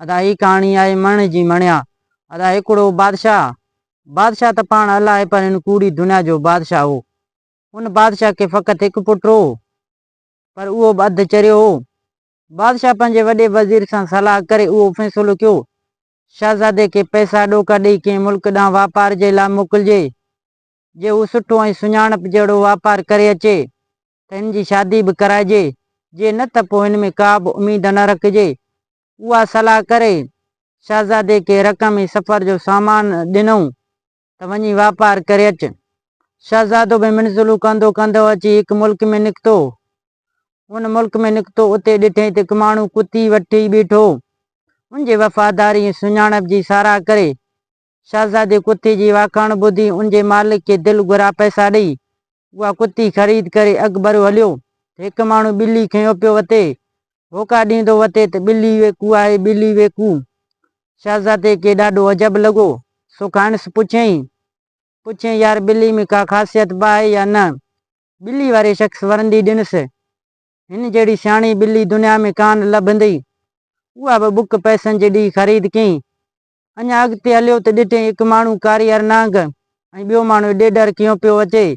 ادا هي ڪهاڻي آهي مڻ جي مڻيا. ادا هڪڙو بادشاهه، بادشاهه ته پاڻ الله آهي پر هن ڪوڙي دنيا جو بادشاهه هو. ان بادشاهه کي فقط هڪ پٽ هو پر اهو به اڌ چريو هو. بادشاهه پنهنجي وڏي وزير سان صلاح ڪري اهو فيصلو ڪيو، شهزادي کي پئسا ڏوڪا ڏئي ڪنهن ملڪ ڏانهن واپار جي لاء موڪلجي. جي هو سٺو ۽ سڃاڻپ جهڙو واپار ڪري اچي ته هن جي شادي به ڪرائجي، جي نه ته پوء هن ۾ ڪا به اميد نه رکجي. اها صلاح ڪري شهزادي کي رقم ۽ سفر جو سامان ڏنائون ته وڃي واپار ڪري اچ. شهزادو به منزلون ڪندو ڪندو اچي هڪ ملڪ ۾ نڪتو. ان ملڪ ۾ نڪتو اتي ڏٺئين ته هڪ ماڻهو ڪتي وٺي بيٺو. ان جي وفاداري ۽ سڃاڻپ جي ساراهه ڪري شهزادي ڪتي جي واکاڻ ٻڌي ان جي مالڪ کي دل گهرا پئسا ڏئي اها ڪتي خريد ڪري اڳڀرو هليو ته هڪ ماڻهو ٻلي کنيو پيو وتي. هوڪا ڏيندو وتي ته ٻلي ويڪو آهي ٻلي ويڪو. شهزادي کي ڏاڍو عجب لڳو سو کانئس پڇيائين. پڇيائين يار ٻلي ۾ ڪا خاصيت به آهي يا نه؟ ٻلي واري شخص ورندي ڏنس. هن جهڙي سياڻي ٻلي دنيا ۾ ڪانه لڀندي. اها به ٻڪ پئسن جي ڏيئي خريد ڪيائين. اڃا اڳتي هليو ته ڏٺئين هڪ ماڻهو ڪاريهر نانگ ۽ ٻيو ماڻهو ڏيڏر کنيو پيو اچي.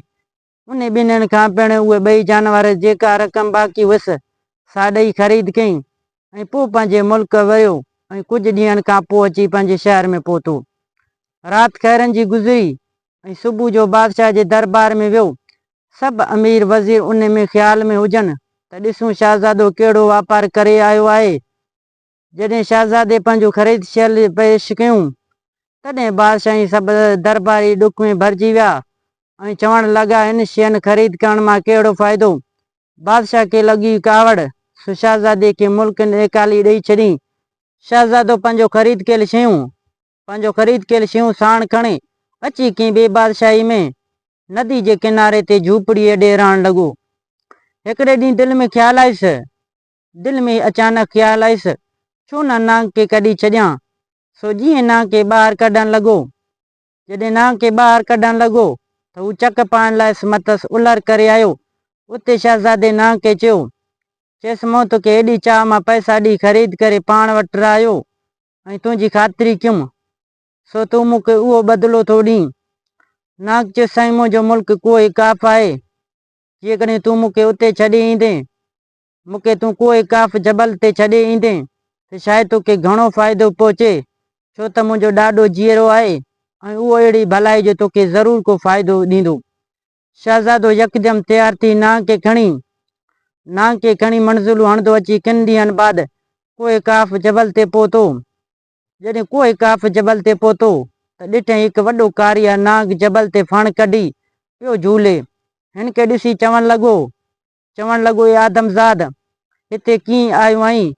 انهي ٻنهين کان پڻ اهي ٻئي جانور جيڪا رقم باقي هيس سا ڏئي خريد ڪيائين ۽ پوء پنهنجي ملڪ ويو ۽ ڪجهه ڏينهن کان پوء اچي پنهنجي شهر ۾ پهتو. رات خيرن جي گذري ۽ صبح جو بادشاهه جي دربار ۾ ويو. سڀ امير وزير انهي ۾ خيال ۾ هجن ته ڏسون شهزادو ڪهڙو واپار ڪري آيو آهي. جڏهن شهزادي پنهنجون خريد شيل پيش ڪيون، تڏهن بادشاهه ۽ سڀ درباري ڏک ۾ ڀرجي ويا ۽ چوڻ لڳا، هن شين خريد ڪرڻ مان ڪهڙو فائدو؟ بادشاهه کي لڳي ڪاوڙ، سو شهزادي کي ملڪ نيڪالي ڏئي ڇڏيائين. شهزادو پنهنجو خريد ڪيل شيون، پنهنجو خريد ڪيل شيون ساڻ کڻي، اچي ڪنهن ٻي بادشاهي ۾ ندي جي ڪناري تي جهوپڙي اڏي رهڻ لڳو. هڪڙي ڏينهن دل ۾ خيال آيس، دل ۾ اچانڪ خيال آيس، ڇو نه نانگ کي ڪڍي ڇڏيان. سو جيئن نانگ کي ٻاهر ڪڍڻ لڳو. جڏهن نانگ کي ٻاهر ڪڍڻ لڳو ته هو چڪ پائڻ لاء مٿس الر ڪري آيو. اتي شهزادي نانگ کي چيو. چيس مون توکي ايڏي چاهه مان پئسا ڏئي خريد ڪري پاڻ وٽ رهايو ۽ تنهنجي خاطري ڪيم. سو تون مون کي اهو بدلو ٿو ڏين. نانگ چيس سائين منهنجو ملڪ ڪوهه قاف آهي. جيڪڏهن تون مون کي اتي ڇڏي ايندين. مون کي تون ڪوهه قاف جبل تي ڇڏي ايندين ته شايد توکي گهڻو فائدو پهچي، ڇو ته منهنجو ڏاڏو جيئرو آهي ۽ اهو اهڙي ڀلائي جو توکي ضرور ڪو فائدو ڏيندو. شهزادو يڪدم تيار ٿي نانگ کي کڻي نانگ کي کڻي منزلون هڻندو اچي ڪن ڏينهن بعد ڪوهه قاف جبل تي پهتو. جڏهن ڪوهه قاف جبل تي پهتو ته ڏٺائين هڪ وڏو ڪاريا نانگ جبل تي ڦڻ ڪڍي پيو جهولي. هن کي ڏسي چوڻ لڳو. چوڻ لڳو، اي آدمزاد! هتي ڪيئن آيو آهين؟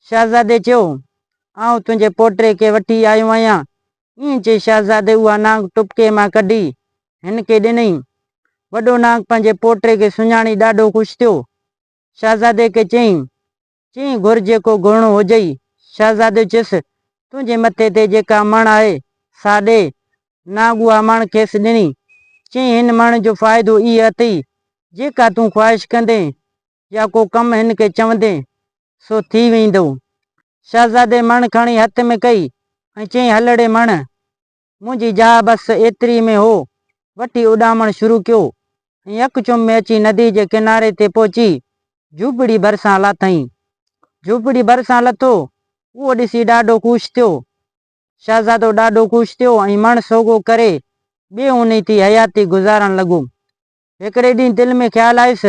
شهزادي چيو، آئون تنهنجي پوٽي کي وٺي آيو آهيان. ائين چئي شهزادي اها نانگ ٽپڪي مان ڪڍي هن کي ڏنئي. وڏو نانگ پنهنجي پوٽي کي سڃاڻي ڏاڍو خوش ٿيو. شهزادي کي چيائين، چيائين، گهر جيڪو گهرڻو هجئي. شهزادي چيس، تنهنجي مٿي تي جيڪا مڻ آهي، سا ڏي. نانگ اها مڻ کيس ڏني. چيائين، هن مڻ جو فائدو اهي اٿئي، جيڪا تون خواهش ڪندين يا ڪو ڪم هن کي چوندين، سو ٿي ويندو. شهزادي مڻ کڻي هٿ ۾ ڪئي ۽ چيائين، هل ڙي مڻ! منهنجي جاء بس ايتري ۾ هو. وٺي اڏامڻ شروع ڪيو ۽ اک چم ۾ اچي ندي جي ڪناري تي پهچي جهوپڙي ڀرسان لاٿائين. جهوپڙي ڀرسان لٿو، اهو ڏسي ڏاڍو خوش ٿيو. شهزادو ڏاڍو خوش ٿيو ۽ مڻ سوگهو ڪري بي اونهي ٿي حياتي گذارڻ لڳو. هڪڙي ڏينهن دل ۾ خيال آيس،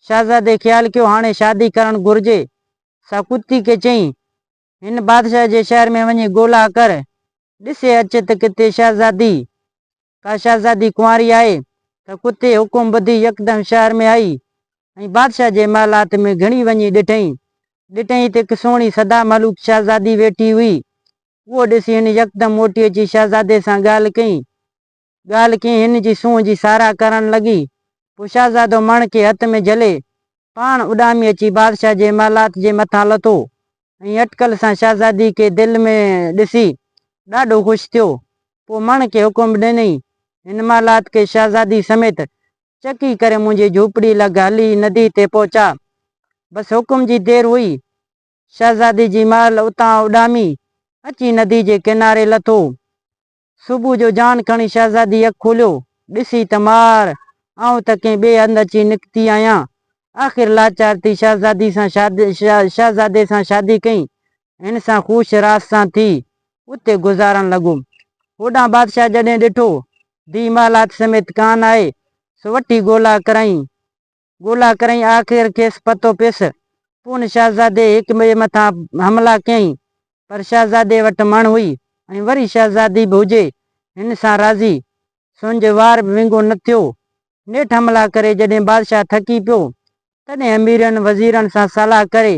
شهزادي خيال ڪيو هاڻي شادي ڪرڻ گهرجي، سا ڪتي کي چيائين، هن بادشاهه جي شهر ۾ وڃي ڳولا ڪر، ڏسي اچ ته ڪٿي شهزادي، ڪا شهزادي ڪنواري آهي ته ڪتي حڪم ٻڌي يڪدم شهر ۾ آئي ۽ بادشاهه جي محلات ۾ گهڙي وڃي ڏٺائين. ڏٺائين ته هڪ سهڻي سدا ملوڪ شهزادي ويٺي هئي. اهو ڏسي هن يڪدم موٽي اچي شهزادي سان ڳالهه ڪئي. ڳالهه ڪيائين، هن جي سونهن جي ساراهه ڪرڻ لڳي. پوء شهزادو مڻ کي هٿ ۾ جهلي، پاڻ اڏامي اچي بادشاهه جي محلات جي مٿان لٿو ۽ اٽڪل سان شهزادي کي دل ۾ ڏسي ڏاڍو خوش ٿيو. پوء مڻ کي حڪم ڏنائين، هن محلات کي شهزادي سميت چڪي ڪري منهنجي جهوپڙي لڳ هلي ندي تي پهچاء. بس حڪم جي دير هئي. شهزادي جي محل اتان اڏامي اچي ندي جي ڪناري لٿو. صبح جو جان کڻي شهزادي اک کوليو، ڏسي ته مار، آئون ته ڪنهن ٻئي هنڌ اچي نڪتي آهيان. آخر لاچار ٿي شهزادي سان شهزادي سان شادي ڪئي. هن سان خوش راس سان ٿي اتي گذارڻ لڳو. هوڏانهن بادشاهه جڏهن ڏٺو، ڌيء محلات سميت ڪانه آهي، سو وٺي ڳولا ڪرائين. ڳولا ڪرائين آخر کيس پتو پيس. پوء ان شهزادي هڪ ٻئي مٿان حملا ڪيائين، پر شهزادي وٽ مڻ هئي ۽ وري شهزادي به هجي هن سان راضي، سو هن جو وار به ونگو نه ٿيو. نيٺ حملا ڪري جڏهن بادشاهه ٿڪي پيو، تڏهن اميرن وزيرن سان صلاح ڪري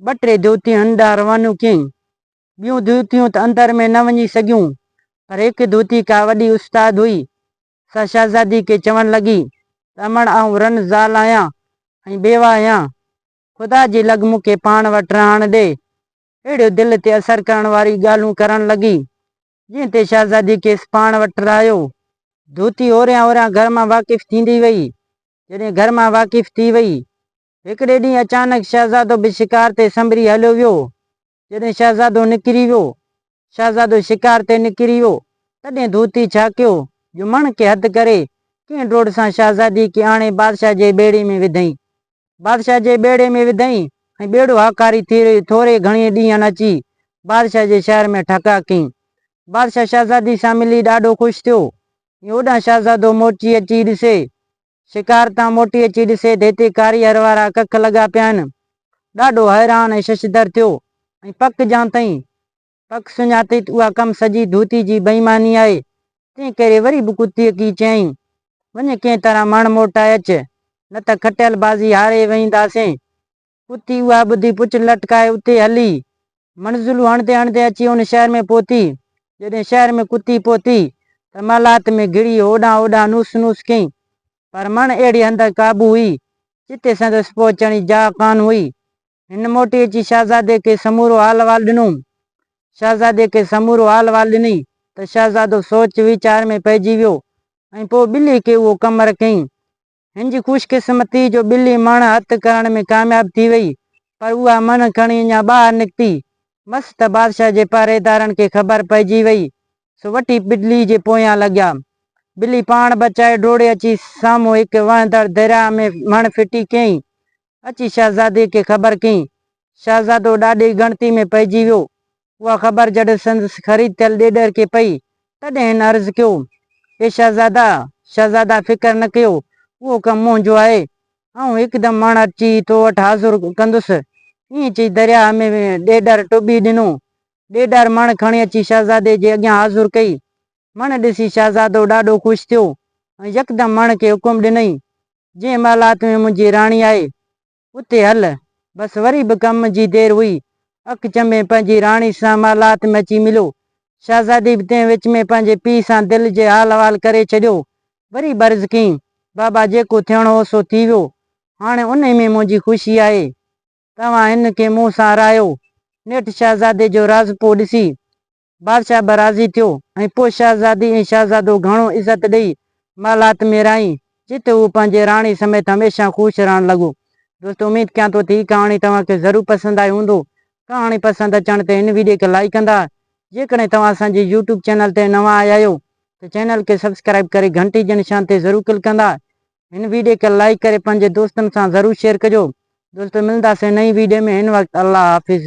ٻه ٽي ڌوتيون هن ڏانهن روانيون ڪيائين. ٻيون ڌوتيون ته اندر ۾ نه وڃي سگهيون، پر هڪ ڌوتي ڪا وڏي استاد هئي، سا شهزادي کي چوڻ لڳي ته امڙ آئون رن زال آهيان ۽ بيوه آهيان، خدا جي لڳ مون کي پاڻ وٽ رهڻ ڏي. اهڙيون دل تي اثر ڪرڻ واريون ڳالهيون ڪرڻ لڳي، جنهن تي شهزادي کيس پاڻ وٽ رهايو. ڌوتي هوريان هوريان گهر مان واقف ٿيندي وئي. جڏهن گهر مان واقف ٿي وئي. هڪڙي ڏينهن اچانڪ شهزادو به شڪار تي سنڀري هليو ويو. جڏهن شهزادو نڪري ويو، شهزادو شڪار تي نڪري ويو، تڏهن ڌوتي ڇا ڪيو جو مڻ کي هٿ ڪري، ڪنهن ڊوڙ سان شهزادي کي آڻي بادشاهه جي ٻيڙي ۾ وڌئين. بادشاهه جي ٻيڙي ۾ وڌئين ۽ ٻيڙو هاڪاري ٿي ٿوري گهڻي ڏينهن اچي بادشاهه جي شهر ۾ ٺڪاء ڪيائين. بادشاهه شهزادي سان ملي ڏاڍو خوش ٿيو ۽ هوڏانهن شهزادو موٽي اچي ڏسي شڪار تان موٽي اچي ڏسي ته هتي ڪاريهر وارا ڪک لڳا پيا آهن. ڏاڍو حيران ۽ ششدر ٿيو ۽ پڪ ڄاتائين، پڪ سڃاتئين ته اها ڪم سڄي ڌوتي جي بيماني آهي، تنهن ڪري وري به ڪتيء کي چيائين، وڃ ڪنهن طرح مڻ موٽائي اچ، نه ته کٽيل بازي هاري وينداسين. ڪتي اها ٻڌي پڇ لٽڪائي اتي هلي. منزلون هڻندي هڻندي اچي ان شهر ۾ پهتي. جڏهن شهر ۾ ڪتي پهتي ته محلات ۾ گهڙي هوڏانهن هوڏانهن نوس نوس ڪيائين. پر مڻ اهڙي هنڌ قابو هئي، جتي سندس پهچڻ جي جاء ڪانه هئي. هن موٽي اچي شهزادي کي سمورو حال احوال ڏنو. شهزادي کي سمورو حال احوال ڏني ته شهزادو سوچ ويچار ۾ پئجي ويو ۽ پوء ٻلي کي اهو ڪم رکيائين. هن جي خوش قسمتي جو ٻلي مڻ هٿ ڪرڻ ۾ ڪامياب ٿي وئي، پر اها مڻ کڻي اڃا ٻاهر نڪتي مس ته بادشاهه جي پهريدارن کي خبر پئجي وئي، سو وٺي ٻلي جي پويان لڳيا. ٻلي پاڻ بچائي ڊوڙي اچي سامهون هڪ وهندڙ درياهه ۾ مڻ ڦٽي ڪيائين. اچي شهزادي کي خبر ڪيائين. شهزادو ڏاڍي ڳڻتي ۾ پئجي ويو. اها خبر جڏهن سندس خريد ٿيل ڏيڏر کي پئي، تڏهن هن عرض ڪيو، اي شهزادا! شهزادا فڪر نه ڪيو، اهو ڪم منهنجو آهي. آئون هڪدم مڻ اچي تو وٽ حاضر ڪندس. ائين چئي درياهه ۾ ڏيڏر ٽٻي ڏنو. ڏيڏر مڻ کڻي اچي شهزادي جي اڳيان حاضر ڪئي. مڻ ڏسي شهزادو ڏاڍو خوش ٿيو ۽ يڪدم مڻ کي حڪم ڏنائين، جنهن محلات ۾ منهنجي راڻي آهي، اتي هل. بس وري به ڪم جي دير هئي. اک چنبي پنهنجي راڻي سان محلات ۾ اچي مليو. شهزادي به تنهن وچ ۾ پنهنجي پيء سان دل جي حال احوال ڪري ڇڏيو. وري به عرض ڪيائين، بابا جيڪو ٿيڻو هو سو ٿي ويو. هاڻي انهي ۾ منهنجي خوشي آهي. توهان هن کي مون سان رهايو. نيٺ شهزادي جو راضپو ڏسي بادشاهه به راضي ٿيو ۽ پوء شهزادي ۽ شهزادو گهڻو عزت ڏئي محلات ۾ رهائين، جتي هو پنهنجي راڻي سميت هميشه خوش رهڻ لڳو. دوستو اميد ڪيان ٿو ته هي ڪهاڻي توهان کي ضرور پسند آئي هوندو. ڪهاڻي پسند اچڻ تي هن ويڊيو کي لائيڪ ڪندا. جيڪڏهن توهان اسان جي يوٽيوب چينل تي نوان آيا آهيو ته چينل کي سبسڪرائيب ڪري گهنٽي جي نشان تي ضرور ڪلڪ ڪندا. هن ويڊيو کي لائيڪ ڪري پنهنجي دوستن سان ضرور شيئر ڪجو. دوستو ملنداسين نئين ويڊيو ۾ هن وقت الله حافظ.